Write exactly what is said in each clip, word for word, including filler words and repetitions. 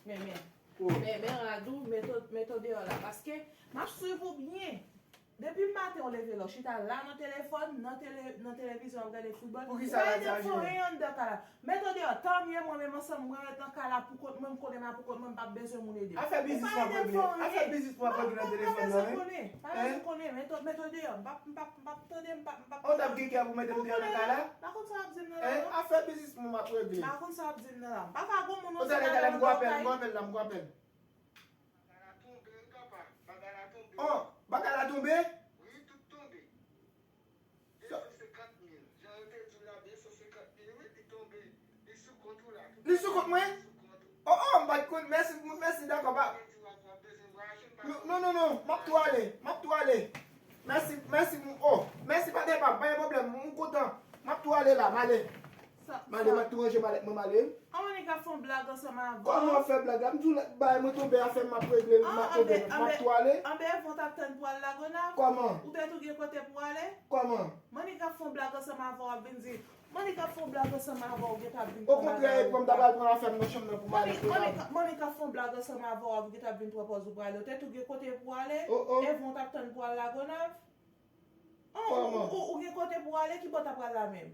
Men, men. Men, men, Radou, met w, met w deyò la. Paske, m ap swiv ou byen. Depi maten w leve la, w chita la nan telefòn, nan tele, nan televizyon, w ap gade foutbòl. Poukisa Radou ap jwe? Met w deyò, tanmye mwen menm ansanm mwen ret nan kay la poukont mwen, m konnen m a poukont mwen, m p ap bezwen moun ede m. Afè biznis mwen ap regle. Afè biznis mwen ap regle nan telefòn nan, wi. Pa bezwen konnen, met w, met w deyò, m p ap, m p ap, m p ap tande, m p ap, m p ap. Ou t ap gen kè pou mete m deyò nan kay la? Pa konn sa w ap di m nan la, non. Afè biznis mwen m ap regle. Pa konn sa w ap di m nan la. M pa ka gon moun nan kay la, m gon apèl, m gon apèl la, m gon apèl. Bagay la tonbe, wi, papa. Bagay la tonbe. Oh, bagay la tonbe? Wi, tout tonbe. De san senkant mil. Jan yo te di w la, de san senkant mil, wi, li tonbe. Li sou kont ou la. Li sou kont mwen? Li sou kont ou. Oh, oh, m pa t konn. Mèsi, mèsi, dakò, pa. Ou te di w ap, w ap bezwen vwayaje, m pa konn. Non, non, non, non, m ap tou ale, m ap tou ale. Mèsi, mèsi, m, oh, mèsi, pa de pa, pa gen pwoblèm, m kontan. M ap tou ale la, m ale. M ale, m ap tou ranje malèt mwen, m ale. An, Monica ap fè yon blag ansanm avè w. Kòman w fè blag la? M di w bagay mwen tonbe, afè m ap regle l, m ap regle l, m ap tou ale. Anben, anben, anben, Evon t ap tann pou al Lagonav. Kòman? Ou te tou gen kote pou ale? Kòman? Monica ap fè yon blag ansanm avè w, ap vin di. Monica ap fè yon blag ansanm avè w, ou gentan ap vin pran bagay ou. Okontrè, Evon, m ta pral pran afè m nan chanm nan pou m ale. Monica, Monica ap fè yon blag ansanm avè w, ou gentan ap vin pran pòz ou prale. Ou te tou gen kote pou ale? Oh, oh. Evon t ap tann pou al Lagonav. An, ou, ou, ou gen kote pou ale, ki bò w ta pral la menm?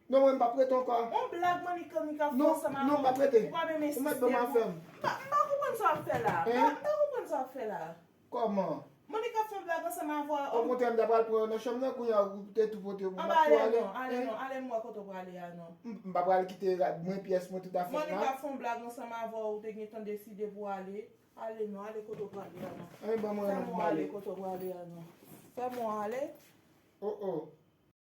Non, mwen, m p ap rete ankò. On blag Monica, Monica fè ansanm avè w. Non, non, m p ap rete. Ou pa menm ensiste pou. Ou mèt ban m afè m. M pa, m pa konprann sa w ap fè la. M pa, m pa konprann sa w ap fè la. Kòman? Monica fè on blag ansanm avè w. Okontrè, m ta pral pran yo nan chanm nan, kounye a ou te tou pote pou m ap tou ale. Anba, ale non, ale non, ale m wè kote w prale a non. M, m pa pral kite mwen pyès mwen tout afè m la. Monica fè on blag ansanm avè w, ou te gentan deside pou ale. Ale non, ale kote w prale a non. Anyen, ban mwen yon lòt m ale. Fè mwen ale kote w prale a non. Fè mwen ale. Oh, oh.